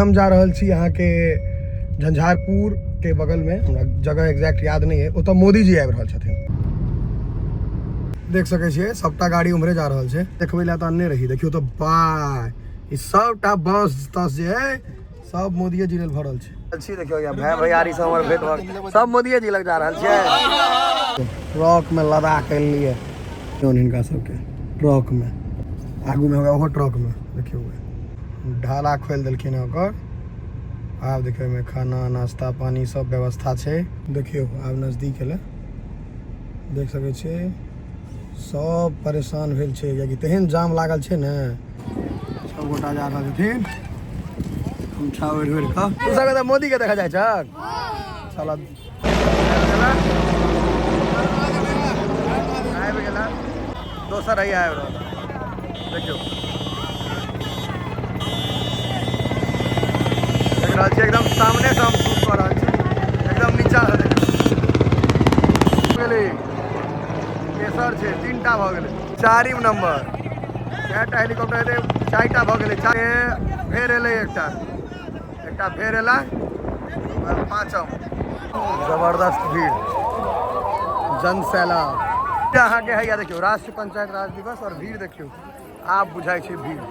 हम जा रहल छी अहाँके झंझारपुर के बगल में, हमरा जगह एग्जैक्ट याद नहीं है, ओतऽ मोदी जी आबि रहल छथिन। देख सकै छियै सबटा गाड़ी उम्हरे जा रहल छै। देखबै लए तऽ अनने रही, देखियौ तऽ बा ई सबटा बस तस जे है सब मोदिये जी लेल भरल छै। छी देखियौ या भाई भैयारी सब हमर भेंट भऽ सब मोदिये जी लग जा रहल छै। ट्रक में लदा के लिए हिनका सबके ट्रक में आगू में होगा ओहो ट्रक में देखियौ ढाला खोलि देलखिन हँ ओकर। आब देखियौ एहिमे खाना नाश्ता पानी सब व्यवस्था छै। देखियौ आब नजदीक एलै, देख सकै छियै सब परेशान भेल छै कियाकि तेहन जाम लागल छै ने। सब गोटा जा रहल छथिन गमछा ओढ़ि ओढ़ि कऽ। तू सब तऽ मोदी के देखा जाइ छक? चल आबि गेला दोसर है आबि रहल। देखियौ देख रहल छी एकदम सामने से हम शूट कऽ रहल छी, एकदम नीचा से देखियौ गेलै। तेसर छै, तीनटा भऽ गेलै, चारिम नंबर। चारिटा हेलीकॉप्टर हेतै, चारिटा भऽ गेलै। फेर एलै एकटा, एकटा फेर एला पाँचम। जबरदस्त भीड़, जन सैलाब अहाँके है। देखियौ राष्ट्रीय पंचायत राज दिवस और भीड़ देखियौ, आब बुझाइ छै भीड़।